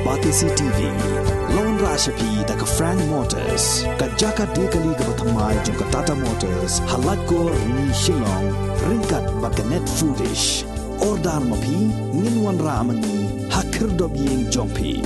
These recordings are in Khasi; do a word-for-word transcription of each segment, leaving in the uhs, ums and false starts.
Batesi T V. Long rah sha phi da ka Frank Motors, ka jaka de kali kaba thymmai jong ka Tata Motors, ha Laitkor, Rni, Shillong, ryngkat bad ka Net Foodish. Order ma phi, ngin wanrah ma ngi ha khyrdop ïing jong phi.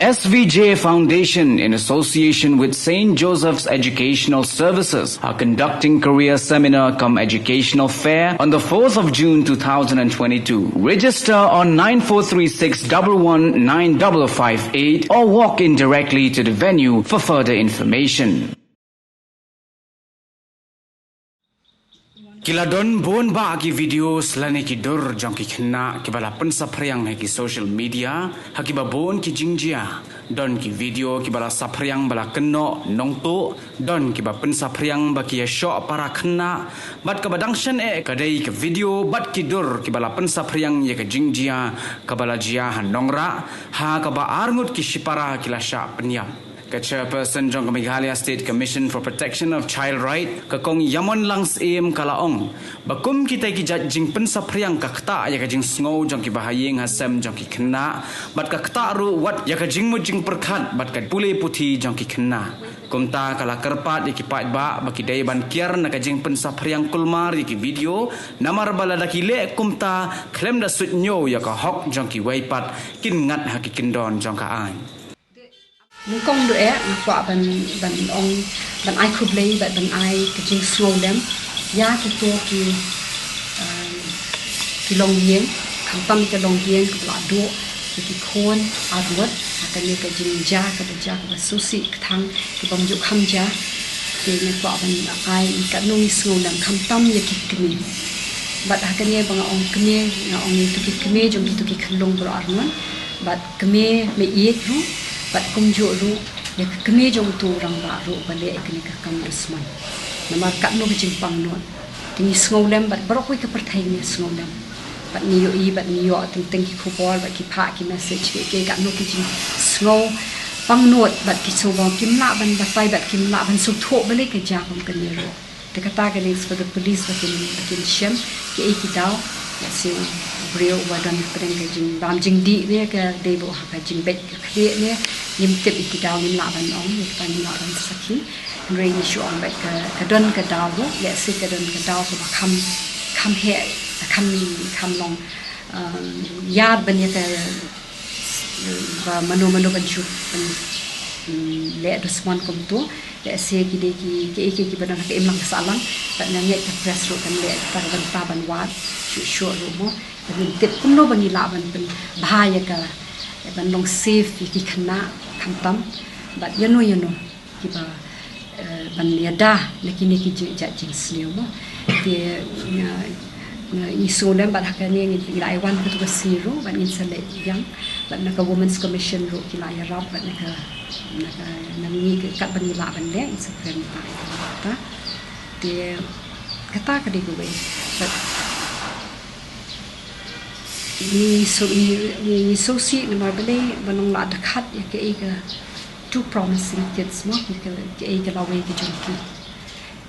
S V J Foundation, in association with Saint Joseph's Educational Services, are conducting career seminar cum educational fair on the fourth of June two thousand and twenty-two. Register on nine four three six double one nine double five eight or walk in directly to the venue for further information. Ki la don bun bah ki video lane ki dur jong ki khynnah kiba la pynsaphriang ha ki social media ha kiba bun ki jingjia. Don ki video kiba la saphriang ba la kynnoh nongtuh, don kiba pynsaphriang ba ki ïashoh para khynnah, bad kaba dang shen eh ka dei ka video bad ki dur kiba la pynsaphriang ïa ka jingjia kaba la jia ha Nongrah, ha kaba arngut ki shipara ki la shah pynïap. Ka chairperson jong ka Meghalaya State Commission for Protection of Child Right, ka Kong Ïamon Langsyiem, ka la ong ba kum kita ki jait jingpynsaphriang ka ktah ïa ka jingsngew jong ki bahaïing hasem jong ki khynnah, bad ka ktah ruh wat ïa ka jingmut jingpyrkhat bad ka pule puthi jong ki khynnah. Kumta ka la kyrpad ïa ki paidbah ba ki dei ban kiar na ka jingpynsaphriang kulmar ïa ki video, namar ba lada ki leh kumta khlem da suidñiew ïa ka hok jong kiwei pat, kin ngat ha ki kyndon jong ka aiñ. Nyngkong duh eh nga kwah ban, ban ong, ban ai khublei bad ban ai ka jingsngewlem ïa kito ki, um, ki longïing, khamtam ki longïing kiba la duh ïa ki khun arngut ha kane ka jingjia kaba jia kaba sngewsih kthang, kaba ym ju kham jia. Te nga kwah ban ai katno ngi sngewlem khamtam ïa ki kmie. Bad ha kane ba nga ong kmie, nga ong ïa kito ki kmie jong kito ki khyllung baroh arngut. Bad kmie meiieit ruh, bad kumjuh ruh ïa ka kmie jong uto u rangbah ruh ba leh ïa kane ka kam dusmon. Namar katno ka jingpangnud. Te ngi sngewlem bad baroh kawei ka pyrthei ngi sngewlem. Bad ngi ïohi bad ngi ïoh teng teng ki khubor bad ki phah ki message kiei kiei, katno ki jingsngew pangnud bad ki sngewbha kim lah ban batai bad kim lah ban sngewthuh balei ka jia kum kane ruh. Te kata ka dei sha ka police ba kin, ba kin shem kiei ki daw. Lehse u briew uba don hapdeng ka jingbam jingdih ne ka dei ba ha ka jingbeit ka khlieh ne, ngim tip ïa ki daw, ngim lah ban ong, ïa kata ngim lah ban sakhi. Hynrei ngi shu ong ba ka, ka don ka daw ruh, lehse ka don ka daw kaba kham, kham heh, kham, kham long, um, ïar ban ïa ka, ba mano mano ban shu, ban, um, leh dusmon kumto. Lehse ki dei ki, kiei kiei kiba don ha ka imlang ka sahlang. Bad nga ngeit ka press ruh kan leh kata ka bynta ban wad shuh shuh ruh mo. Ngim tip kumno ba ngi lah ban pynbha ïa ka, ban long safe ïa ki khynnah khamtam bad ïano ïano kiba, eh, ban ïada na kine ki jing, jait jingsniew mo. Te nga, nga, ngi sngewlem bad ha kane ngi, ngi la ai wan katu ka sngi ruh bad ngin sa leit biang. Bad na ka Women's Commission ruh ki la ïarap bad na ka, na ka, na ngi ka, katba ngi lah ban leh ngin sa kren bad ïa kata. Te kata ka dei kawei. Bad ngi shu, ngi, ngi, ngi sngewsih namar balei ba ngi la dkhat ïa kaei ka two promising kids mo, ki, ki, kiei ki lawei ki jong ki.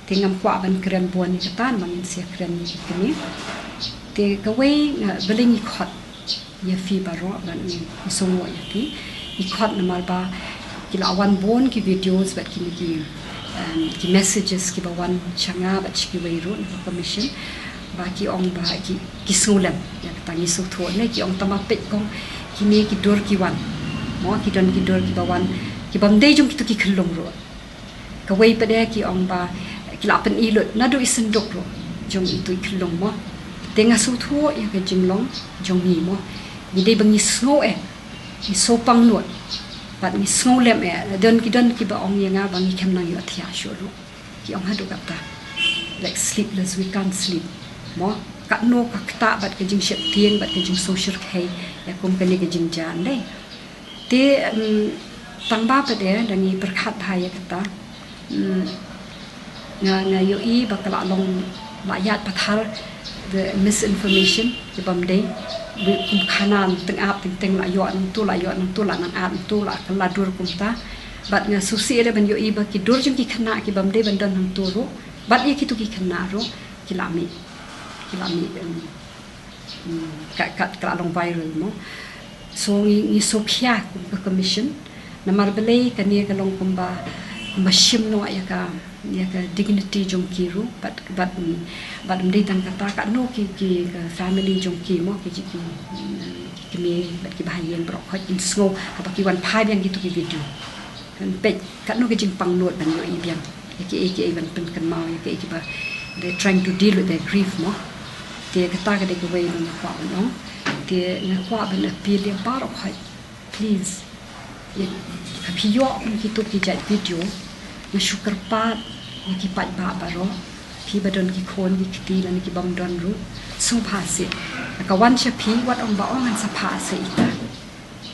Te ngam kwah ban kren bun ïa kata namar ngin sa ïakren ïa ki kmie. Te kawei nga, balei ngi khot ïa phi baroh bad ngi, ngi sngewnguh ïa phi. Ngi khot namar ba ki la wan bun ki videos bad kine ki, em, ki messages kiba wan sha nga bad sha kiwei ruh na ka commission ba ki ong ba ki, ki sngewlem ïa kata, ngi sngewthuh ne, ki ong tang ba peit kong kine ki dur ki wan mo, ki don ki dur kiba wan ki bym dei jong kito ki khyllung ruh. Kawei pat de ki ong ba ki la pyni lut naduh i synduk ruh jong itu i khyllung mo. Te nga sngewthuh ïa ka jinglong jong ngi mo. Ngi dei ba ngi sngew eh, ngi sngewpang lut bad ngi sngewlem eh. Don ki, don kiba ong ïa nga ba ngi khlem nang ïohthiah shuh ruh. Ki ong haduh katta, like sleepless, we can't sleep mo. Katno ka ktah bad ka jingsheptieng bad ka jingsngewsyrkhei ïa kum kane ka jingjia, ym dei. Te, em, tang ba pat de da ngi pyrkhat bha ïa kata, em, nga, nga ïohi ba ka la long, la ïaid pathar the misinformation ki bym dei. Wi kum khana teng ap teng teng, la ïoh nangto, la ïoh nangto, la nang ap nangto, la kylla dur kumta. Bad nga sngewsih de ban ïohi ba ki dur jong ki khynnah ki bym dei ban don hangto ruh bad ïa kito ki khynnah ruh ki la mih, ki la mih, em, em, ka, ka, ka la long viral mo. So ngi, ngi sngewkhia kum ka commission. Namar balei kane ka long kumba, kumba shim noh ïa ka, ïa ka dignity jong ki ruh, bad, bad, bad ym dei tang kata, katno ki, ki, ka family jong ki mo, ki, ki, ki kmie bad ki bahaïing baroh khoit kin sngew haba ki wan phai biang kito ki video. Kan peit katno ka jingpang nud ban ïohi biang ïa kiei kiei ban pynkynmaw ïa kiei kiba they're trying to deal with their grief mo. Te kata ka dei kawei ba nga kwah ban ong. Te nga kwah ban appeal ïa baroh khoit, please, ïa, ha phi ïoh kum kito ki jait video, nga shu kyrpad ïa ki paidbah baroh, phi ba don ki khun ki kti lane ki bym don ruh, sngewbha seh. Ka wan sha phi, wat ong ba ong ngan sa phah seh ita.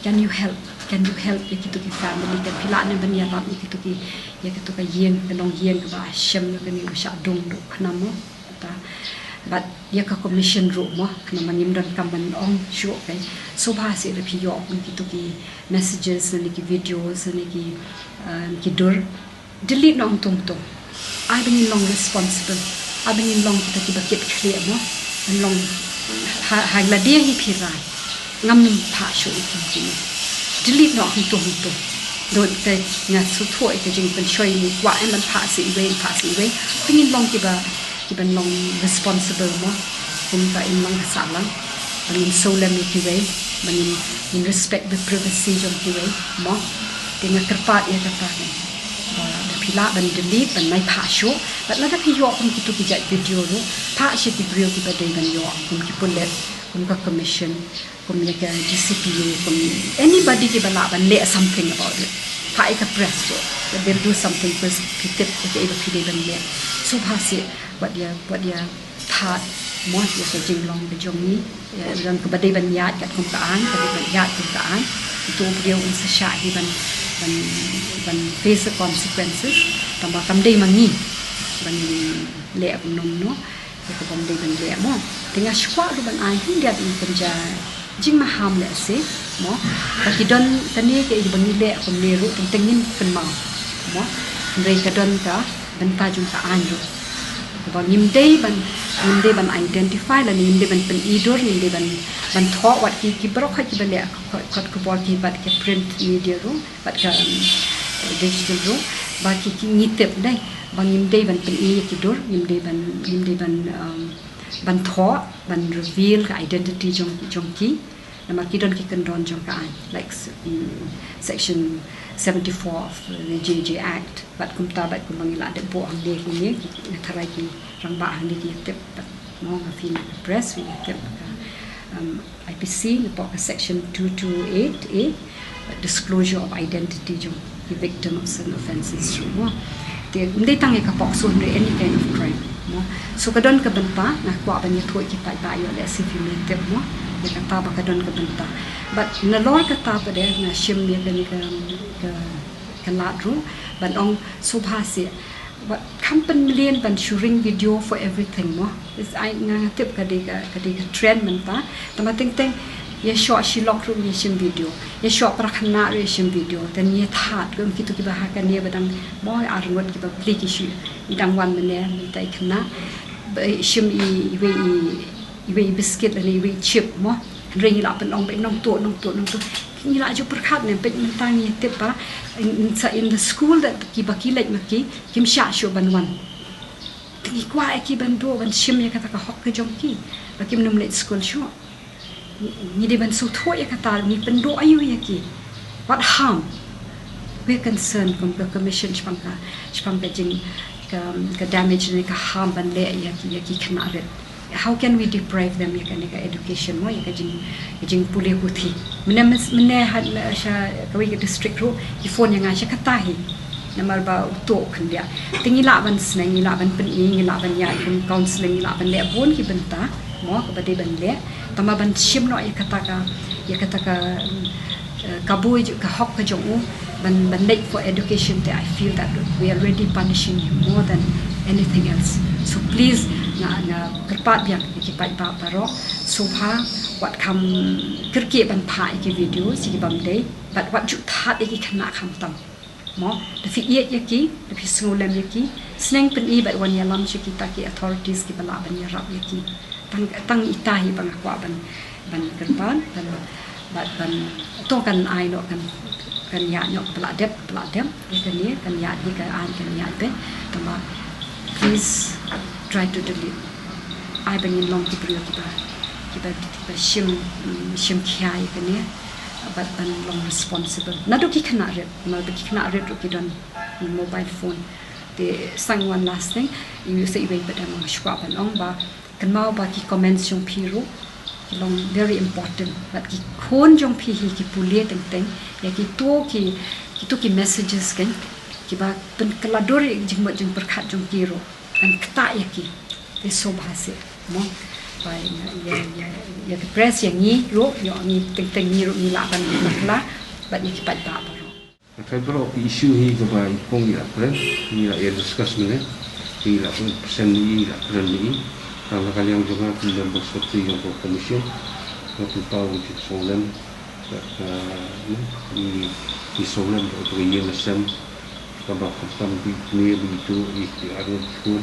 Can you help? Can you help ïa kito ki family? Kan phi lah ne ban ïarap ïa kito ki, ïa kito ka ïing, ka longïing kaba shem ïa kane u shah dung duh khnang mo. Kata. Bad ïa ka commission ruh mo, khnang ba ngim donkam ban ong shuh, okay. Sngewbha seh lada phi ïoh kum kito ki messages ne ki videos ne ki, um, ki dur, delete noh hangto hangto. Ai ba ngin long responsible. Ai ba ngin long kita kiba kit khlieh mo. Ngin long ha, ha lade hi phi rai. Ngam phah shuh ïa ki kine. Delete noh hangto hangto. Don te nga sngewthuh ïa ka jingpynshoi, ngi kwah em ban phah seh iwei, phah seh iwei. Ba ngin long kiba, kiban long responsible mo. Kum ka imlang ka sahlang. Ba ngin sngewlem ïa kiwei. Ba ngin, ngin respect the privacy jong kiwei mo. Te nga kyrpad ïa kata kan. Ba lada phi lah ban delete, ban ym phah shuh. Bad lada phi ïoh kum kito ki jait video ruh, phah sha ki briew kiba dei ban ïoh, kum ki pulit, kum ka commission, kum ïa ka G C P O, kum anybody kiba lah ban leh something about it. Phah ïa ka press ruh. That they'll do something, 'cause phi tip ïa kaei ba phi dei ban leh. Sngewbha seh, wat ïa, wat ïa thad mo ïa ka jinglong ka jong ngi. Ïa, don kaba dei ban ïaid katkum ka aiñ, ka dei ban ïaid kum ka aiñ. Uto u briew un sa shah hi ban, ban, ban face the consequences. Tangba kam dei ma ngi ban leh kumno kumno. Ïa kaba ym dei ban leh mo. Te nga shu kwah ruh ban ai khyndiat ïa ka jingmaham lehse mo. Ba ki don kane kaei ba ngi leh kumne ruh, teng teng ngin kynmaw mo. Hynrei ka don ka bynta jong ka aiñ ruh. Kaba ngim dei ban, ngim dei ban identify lane ngim dei ban pyni dur, ngim dei ban, ban thoh, wat ki, ki baroh khoit kiba leh khot, khot khubor ki bad ki print media ruh, bad ka, um, digital ruh, ba ki, ki ngi tip dei ba ngim dei ban pyni ïa ki dur, ngim dei ban, ngim dei ban, um, ban thoh, ban reveal ka identity jong, jong ki. Namar ki don ki kyndon jong ka aiñ, like, s-, mm, section seventy-four of the J J Act. Bad kumta, bad kumba ngi la dep buh hangne kine, ki, nga tharai ki rangbah hangne ki tip, bad mo nga phi na ka press, phi tip ka, um, I P C, napoh ka section two two eight A, disclosure of identity jong ki victim of certain offences ruh mo. Te ym dei tang ïa ka POCSO, hynrei any kind of crime mo. So ka don ka bynta, nga kwah ban ïathuh ïa ki paidbah ïoh lehse phi me tip mo. Ïa kata ba ka don ka bynta. Bad nalor kata pat de nga shim ïa kane ka, ka, ka lad ruh ban ong sngewbha seh. Wat kham pynmlien ban shu ring video for everything mo. Is ai nga tip ka dei ka, ka dei ka trend mynta. Tangba teng teng ïa shoh shi lok ruh ngi shim video. Ïa shoh para khynnah ruh ïa shim video. Te ngi ïa thad kum kito kiba ha kane ba dang mo ar ngut kiba pli ki shu, i dang wan mynne mynta i khynnah. Ba i shim i, iwei i, iwei i biscuit lane iwei i chip mo. Hynrei ngi la pynong ba i nongtuh, nongtuh, nongtuh. Ngi la ju pyrkhat ne, peit mynta ngi tip ba in, in, sa in the school that kiba ki leit ma ki, kim shah shuh ban wan. Ngi kwah ïa ki ban duh ban shim ïa kata ka hok ka jong ki ba kim nym leit skul shuh. Ngi, ngi dei ban sngewthuh ïa kata, ngi pynduh aïu ïa ki. What harm? We're concerned kum ka commission shaphang ka, shaphang ka jing, ka, ka damage ne ka harm ban leh ïa ki, ïa ki khynnah rit. How can we deprive them ïa kane ka education mo, ïa ka jing, ka jingpule puthi? Mynne, mynne ha, sha kawei ka district ruh ki phone ïa nga sha kata hi. Namar ba u tuh khyndiat. Te ngi lah ban sneng, ngi lah ban pyni, ngi lah ban ïaid kum counselling, ngi lah ban leh bun ki bynta mo kaba dei ban leh. Tangba ban shim noh ïa kata ka, ïa kata ka, um, eh, kabu ju ka hok ka jong u ban, ban leit for education, te I feel that we are already punishing him more than anything else. So please, nga, nga kyrpad biang ïa ki paidbah baroh, sngewbha wat kham kyrkieh ban phah ïa ki video sha ki bym dei, bad wat ju thad ïa ki khynnah khamtam. Mo, da phi ïeit ïa ki, da phi sngewlem ïa ki, sneng pyni bad wan ïalam sha kita ki authorities kiba lah ban ïarap ïa ki. Tang, tang ita hi ba nga kwah ban, ban kyrpad, ban, Bad ban to kan ai noh kan, kan ïaid noh ka ba la dep, ka ba la dep ïa kane, kan ïaid ïa ka ai, kan ïaid beit. Tangba please try to delete. Ai ba ngin long ki briew kiba, kiba, kiba shim, mm, shim khia ïa kane. Bad ban long responsible. Naduh ki khynnah rit, naduh ki khynnah rit ruh ki don mobile phone. Te sang one last thing, ïa u sa iwei pat, ym shwa ban ong ba, kynmaw ba ki comments jong phi ruh ki long very important. Bad ki khun jong phi hi ki pule teng teng ïa kito ki, kito ki messages kan, kiba pynkylla dur ïa ka jingmut jingpyrkhat jong ki ruh. Kan ktah ïa ki. Te sngewbha seh mo. Ba ïa, ïa, ïa, ïa ka press, ïa ngi ruh, ïa ngi teng teng ngi ruh ngi lah ban bakla bad ïa ki paidbah baroh. Ka baroh ka issue hi kaba i kong i la kren, i la ïa discuss mynne, i la kren percent i la kren i, ka la ka liang jong ka kum members of the jong ka commission, ka tu pau ji song lem, ka, ka, i, i song lem ka tu ïa na sem, kaba khamtam bi ne bi tu i ki arngut ki khun,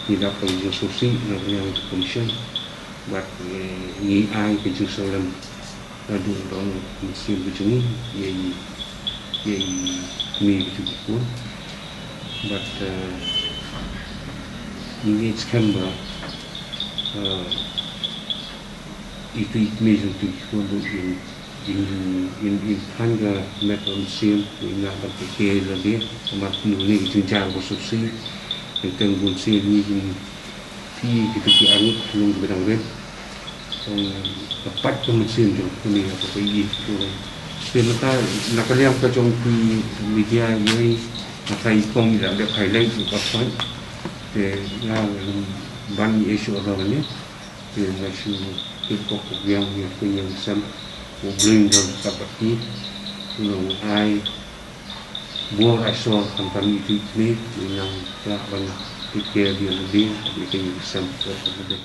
i la ka ji song si, na ka liang ka commission, bad, eh, ngi ai ka ji song lem. Naduh ba u mynsiem ka jong ngi ïa i, ïa i kmie ka jong ki khun. Bad, eh, ngi ngeit skhem ba, eh, itu i kmie jong itu i khun ruh in, in, in, in than ka met ka mynsiem, in lah ban take care lade, namar kumne ka jingjia ba sngewsih, teng teng bun sien ngi kin phi kito ki arngut ki long kiba dang rit. Tang ka pait ka mynsiem jong kine, ka pait ïa kito. Te mynta na ka liang ka jong phi media ïa, na ka i kong i la dep highlight ïa ka point. Te nga ban ïa shu ong ne. Te nga shu tip ko ko biang ïa ka ïa sem. Ko bring down ka pati. Ko long ai bor ai sor khamtam ïa kine, ïa nang ka ban take care ïa lade, ïa ka ïa sem ko ko lade.